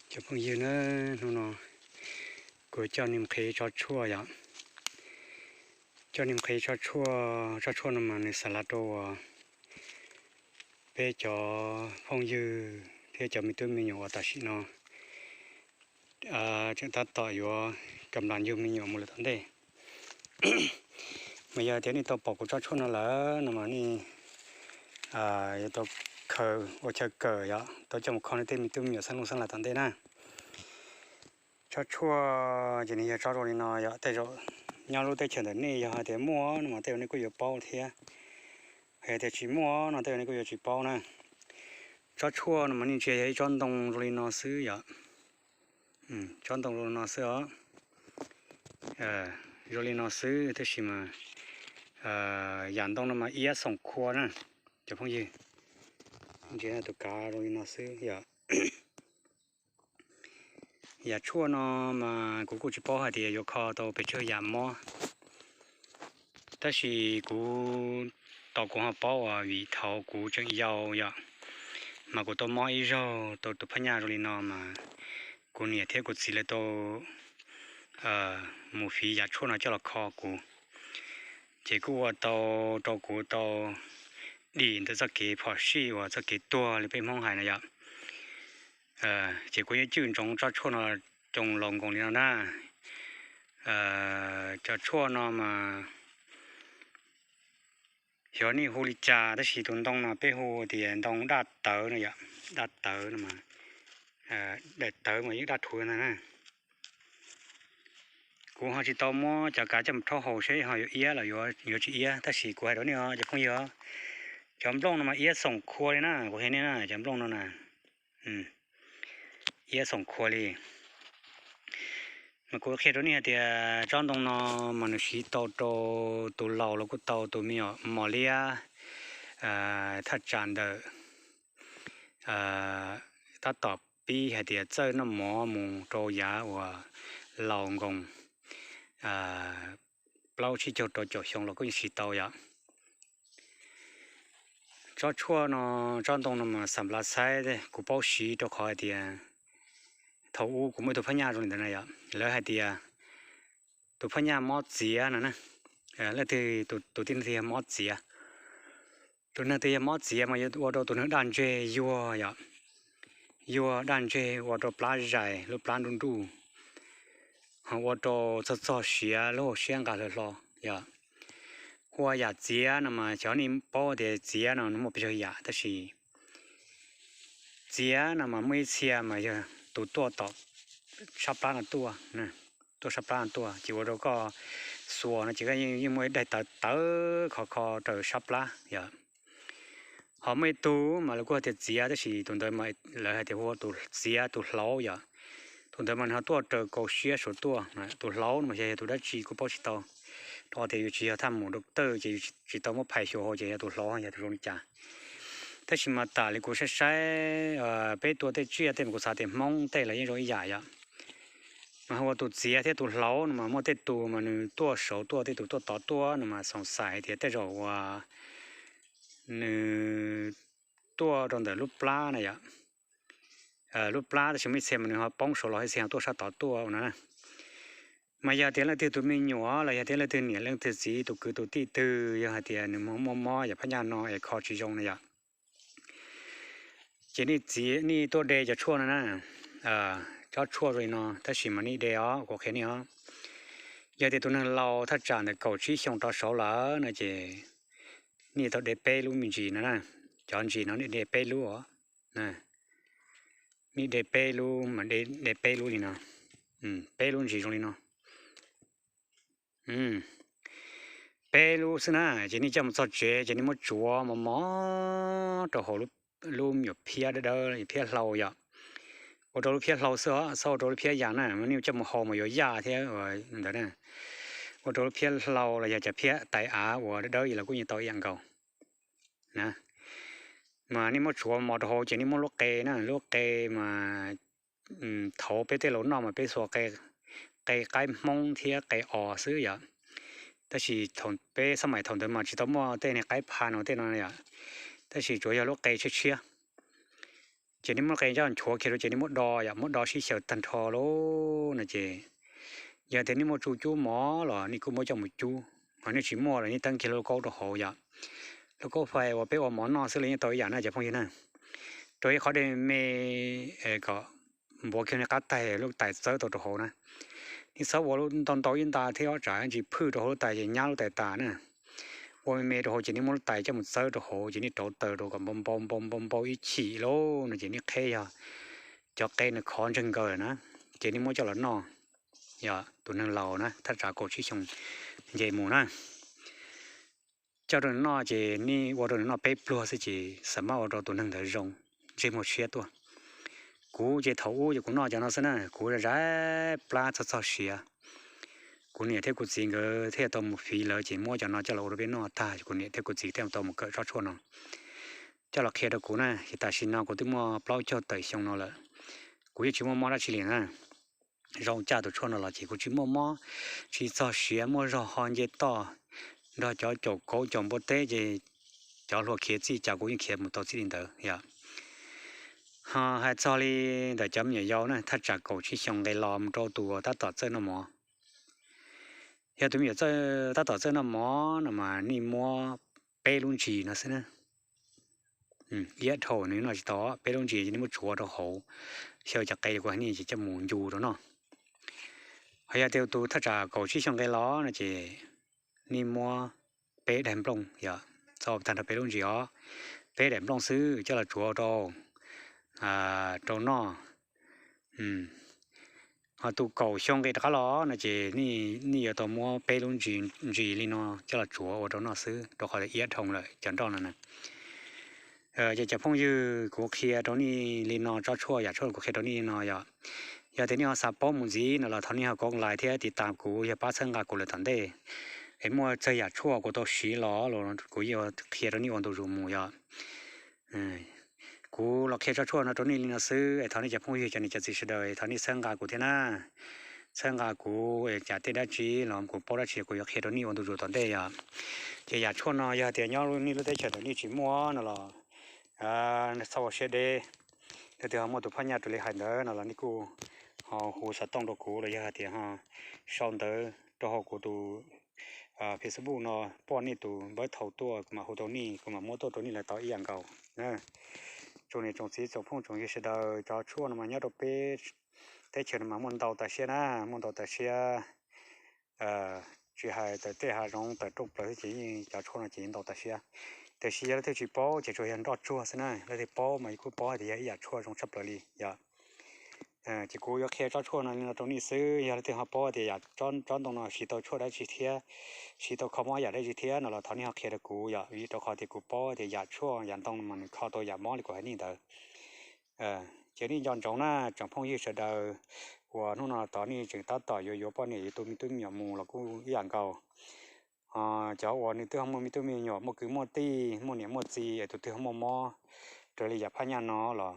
Cov phooj ywg na, hnub no kuv coj nej mus qhib tsob tshuaj yom. Coj nej mus qhib tsob tshuaj, tsob tshuaj no mas nws xa la rau uas peb cov phooj ywg thiab cov me tub me nyuam uas tam sim no tseem tab tom yuav kam las yug me nyuam mus lawm tom ntej. Mas yog tias nej tau pom kuv tsob tshuaj no lawm no mas nej yuav tau khaws ua chaw kawm yom, tau coj mus kho nej tej me tub me nyuam xeeb loj xeeb las tom ntej na. Tsob tshuaj ces nws yog tsob zoo li no yom, tej zaum nyob lub teb chaws ntawm nej yog hais tias muaj no mas tej zaum nej kuj yuav paub thiab. Hos yog tias tsis muaj no tej zaum nej kuj yuav tsis paub na. Tsob tshuaj no mas nej ntsia yog ib tsob ntoo zoo li no xwb yom. Tsob ntoo zoo li no xwb os. Zoo li no xwb tab sis mas yam ntoo no mas iab xoom khua na cov phooj ywg. Ntsia tus kav zoo li no xwb yom. Yam tshuaj no mas kuv kuj tsis paub hais tias yuav kho tau pes tsawg yam mob, tab sis kuv, tos kuv ho paub uas vim thaum kuv tseem yau yom, mas kuv tau mob ib zaug tau tus phab nyaj zoo li no mas kuv niam thiab kuv txiv lawv tau mus fiv yam tshuaj no coj los kho kuv, ces kuj ua tau rau kuv tau dim ntawm txoj kev phom sij uas txoj kev tuag li peb Hmoob hais no yom. Ces kuv yeej cwj ntsoov tsob tshuaj no coo laus nkoos li no na. Cov tshuaj no mas xyov nej hu li cas tab sis tus ntoo no peb hu tias ntoo daj tawv no yom. Daj tawv no mas, daim tawv mas yeej daj rhuv ntag na. Kuv ho tsis tau muab cov kav coj mus rhaub haus seb ho yuav iab los yuav tsis iab, tab sis kuv hais rau nej os cov phooj ywg, cov nplooj no mas iab xoom khua li na, kuv hais nej na, cov nplooj no na, iab xoom khua li. Mas kuv qhia rau nej hais tias tsob ntoo no mas nws siv tau rau tus laus los kuj tau, tus me nyuam mos liab thaj tsam ntawm tab tom pib hais tias txawj noj mov mus rau yav uas laus nkoos plaub tsib caug rau caum xyoo los kuj yeej siv tau yom. Tsob tshuaj no, tsob ntoo no mas xam lav xaib kuv paub siv rau qhov hais tias thaum ub kuv muaj ib tug phab nyaj zoo li ntawd na yom, lawv hais tias tus phab nyaj mob txiav no na, leej twg, tus tib neeg twg yog mob txiav, tus neeg twg yog mob txiav mas yuav ua rau tus neeg daj ntseg yuag yom, yuag daj ntseg ua rau plab zais lub plab nruj nruj, ho ua rau txog txog siav lub hauv siab nqa hlo hlo yom. Hu ua yam txiav no mas xyov nej paub tias txiav no nws muaj pes tsawg yam tab sis txiav no mas muaj ib txhia mas yog tus tuaj tom sab plab no tuaj, tuaj sab plab no tuaj ces ua rau koj xuas no ces koj yeej muaj ib daim tawv tawv khov kho raws sab plab yom. Ho muaj ib tug mas lawv kuj hais tias txiav tab sis tus ntawd mas lawv hais tias hu ua tus txiav tus hlauv yom. Tus ntawd mas nws ho tuaj raws kaum siab saum tuaj, tus hlauv no mas xyov yog tus dab tsi kuj paub tsis tau, rau qhov tias yus tsis yog thaj mus rau tawj ces yus tsis tau muab phais xyuas hauv ces yog tus hlauv yog tus zoo li cas. Tab sis mas tam li kuv saib saib peb tua tej tsiaj tej mas kuv xav tias Hmoob tej los yeej zoo ib yam yom. Mas hu ua tus txiav thiab tus hlauv no mas muaj tej tus mas nws tuaj saud tuaj, tej tus tuaj tod tuaj no mas xoom xais tias tej zaum uas nws tuaj rau ntawm lub plab na yom. Lub plab tab sis muaj ib txhia mas nws ho poob saud los ib txhia ho tuaj sab tod tuaj ua no na. Mas yog tias leej twg tus me nyuam los yog tias leej twg niam leej twg txiv tus kwv tus tij twg yog hais tias nws muaj mob yam phab nyaj no es kho tsis zoo na yom, ces nej tuaj de cov tshuaj no na, tsob tshuaj zoo li no tab sis mas nej de os, kuv qhia nej os. Yog tias tus neeg laus thaj tsam ntawm kaum tsib xyoo rov saud lawm no ces nej tau de peb lub me ntsis no na. Cov ntsis no nej de peb lub os. Nej de peb lub mas de peb lub li no, peb lub ntsis zoo li no. Peb lub xwb na, ces nej coj mus txog tsev ces nej muab tsuav mos mos rau hauv lub me nyuam phiab dawb dawb, phiab hlau yom. Ua rau lub phiab hlau xwb os, txhob ua rau lub phiab yas na, nej coj mus hau mas yuav yaj thiab ntawd na. Ua rau lub phiab hlau los yog cov phiab tais av uas dawb dawb los kuj yeej tau ib yam nkaus na. Mas nej muab tsuav mos rau hauv ces nej muab lub qe na, lub qe mas thaum peb tej laus noj mas peb xuas qe qaib Hmoob thiab qe os xwb yom. Tab sis peb xab maim thaum ntawd mas tsis tau muaj tej niag qaib pha no tej no yom, tab sis tsuas yog lub qe tshiab tshiab. Ces nej muab qe coj nchuav kiag rau ces nej muab do yom, muab do sib xyaw tag nrho lauj no ces yog tias nej muaj tsu cub mov los nej kuj muab coj mus cub, ho nej tsis muaj los nej teeb kiag lub kaub rau hauv yom. Lub kaub fais uas peb ua mov noj xwb los yeej tau ib yam na cov phooj ywg na. Rau ib qhov dej me kom npuav kiag nej qab tais lub tais txawb tau rau hauv na. Nej txhob ua ntau ntau ib nta thiab ob tsam ntsis phwj rau hauv lub tais ces nyab lub tais tas na. Ua me me rau hauv ces nej muab lub tais coj mus txawb rau hauv ces nej rauv taws rau kom npau npau npau npau npau ib chim lauj no ces nej qheb yog cov qe nws khov ntseg nkaws lawm na, ces nej muab coj los noj. Yog tus neeg laus na thaj tsam kaum tsib xyoo nce mus na, coj rau nws noj ces nej ua rau nws noj peb pluag xwb ces xam maj ua rau tus neeg ntawd zoo, ntsej muag tshiab tuaj. Kuv ces thaum ub ces kuv noj cov no xwb na, kuv zais plab txog txog siav. Kuv niam thiab kuv txiv nkawd thiaj tau mus fiv lawv ces muab cov no coj los ua rau peb noj tag, kuv niam thiab kuv txiv thiaj tau mus kawm tsob tshuaj no coj los qhia rau kuv na. Ces tam sim no kuv twb muaj plaub caug tawm xyoo no lawm, kuv yeej tsis muaj mob dab tsi li na. Zoo caj tus tshuaj no los ces kuv tsis muaj mob, tsis txog siav, muaj zog ho nce toj, nrog cov caum kauv caum npua teb ces cov hluas khiav txij cas kuv yeej khiav mus tau txij li ntawd yom. Ho hais txog li ntawm cov me nyuam yaus na, thaj tsam kaum tsib xyoo nqe los mus rau tus tab tom txawj noj mov. Yog tus me nyuam tab tom txawj noj mov no mas nej muab peb lub ntsis no xwb na. Iab dhau nws noj tsis tau, peb lub ntsis ces nej muab tsuav rau hauv, xyaw cov qe kuv hais nej ces coj mus ncu rau noj. Ho yog tias tus thaj tsam kaum tsib xyoo nqe los no ces nej muab peb daim nplooj yom, txhob tag nrho peb lub ntsis os, peb daim nplooj xwb coj los tsuav rau, rau noj. Ho tus kaum xyoo nqe rov qab los no ces nej yuav tau muab peb lub ntsis li no coj los tsuav ua rau noj xwb rau qhov tias iab dhau lawm cov nroj no na. Ces cov phooj ywg, kuv qhia rau nej li no, tsob tshuaj yam tshuaj kuv qhia rau nej li no yom. Yog tias nej ho xav paub mus ntxiv no los thov nej ho kov like thiab tiv tas kuv, yog pab txhawb nqa kuv lawm tom ntej. Es muaj txawg yam tshuaj kuv tau siv los kuv yeej qhia rau nej ua ntu zus mus yom. Kuv los qhia tsob tshuaj no rau nej li no xwb es thov nej cov phooj ywg cov niam cov txiv sawv daws thov nej txhawb nqa kuv thiab na. Txhawb nqa kuv es cas tej dab tsi los kuv paub dab tsi kuv yuav qhia rau nej ua ntu zus tom ntej yom. Ces yam tshuaj no yog tias nyob nej lub teb chaws ntawm nej tsis muaj no los txhob ua siab deb. Leej twg ho muaj tus phab nyaj raws li hais ntawd no los nej kuj ho hu xov tooj rau kuv los yog hais tias ho sau ntawv rau hauv kuv tus Facebook no, poj nej tus npawb thaum tuaj kuv mam hu rau nej, kuv mam muab tuaj rau nej lawv tau ib yam nkaus. Tsoom niam tsoom txiv tsoom phooj tsoom ywg sawv daws, cov tshuaj no mas nyob rau peb teb chaws no mas muaj ntau tas siab na, muaj ntau tas siab. Tsis hais tawm tej hav zoov tawm rooj plaws xwb ces yeej cov tshuaj no ces yeej ntau tas siab. Tiam sis yog leej twg tsis paub ces tsuas yog nroj tsuag xwb na, leej twg paub mas kuj paub hais tias yog ib yam tshuaj zoo tshaj plaws li yom. Ces kuv yuav qhia tsob tshuaj no li no rau nej xwb, yog leej twg ho paub tias yam tsob ntoo no siv tau tshuaj dab tsi thiab, siv tau kho mob yam dab tsi thiab no los thov nej ho qhia rau kuv yom, vim rau qhov tias kuv paub tias yam tshuaj yam ntoo no mas nws kho tau yam mob li kuv hais nej ntawd. Ces nej nco ntsoov na tsoom phooj ywg sawv daws uas hnub no tod nej tseem tab tom yuav yuav poj niam yuav tu me tub me nyuam mus los kuj ib yam nkaus. Cov uas nws twb ho muaj me tub me nyuam, muaj kwv muaj tij, muaj niam muaj txiv es tus twg ho muaj mob raws li yam phab nyaj no los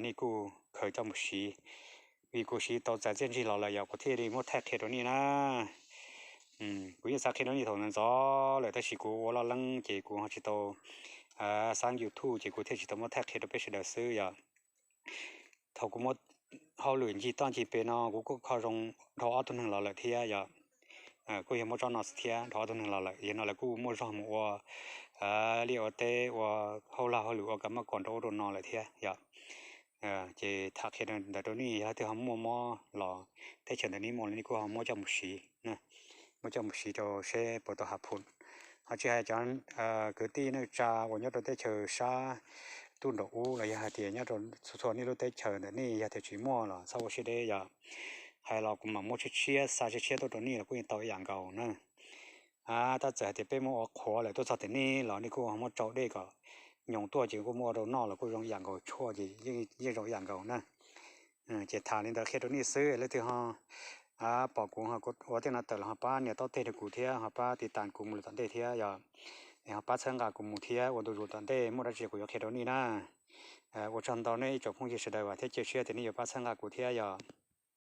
nej kuj khaws coj mus siv, vim kuv siv tau txais txiaj ntsig los lawm yog kuv thiaj li muab thaij qhia rau nej na. Kuv yeej xav qhia rau nej thaum ntxov ntxov lawm tab sis kuv ua loj leeb ces kuv ho tsis tau xaab YouTube ces kuv thiaj tsis tau muab thaij qhia rau peb sawv daws xwb yom. Thaum kuv muaj hauj lwm ncig toj ncig pes no kuv kuj kho zoo dhau ob tug neeg los lawm thiab yom. Kuj yog muab tsob no xwb thiab dhau ob tug neeg los lawm, yog no lawv kuj muaj zog mus ua liaj ua teb, ua hauj lag hauj lwm, ua kab mab kom rau ub rau no lawm thiab yom. Ces tham qhia ntawd rau nej, yog leej twg ho muaj mob los teb chaws ntawm nej muaj los nej kuj ho muab coj mus siv, muab coj mus siv rau seb puas tau hav phum. Ho tsis hais cov kwv tij neej tsa uas nyob rau teb chaws sab ntuj nraum ub los yog hais tias nyob rau txhua txhua nej lub teb chaws ntawm nej yog tias tsis muaj los txhob ua siab deb yom. Hais los kuv mam muab tshiab tshiab xa tshiab tshiab tuaj rau nej los kuj yeej tau ib yam nkaus na. Tab txawm hais tias peb muab ua qhuav lawm tuaj txog tim nej los nej kuj muab tsau dej kom nyoos tuaj ces kuj muab ua rau noj los kuj zoo ib yam nkaus, tshuaj ces yeej zoo ib yam nkaus na. Ces tham li ntawd qhia rau nej xwb, leej twg ho pom kuv ua tej no tawm los ho pab nias taub teg rau kuv thiab ho pab tiv tas kuv mus lawm tom ntej thiab yom. Es ho pab txhawb nqa kuv mus thiab ua ntu zus tom ntej muaj dab tsi kuv yuav qhia rau nej na. Ua tsaug ntau nej ib tsoom phooj ywg sawv daws thiab cia siab tias nej yuav pab txhawb nqa kuv thiab yom.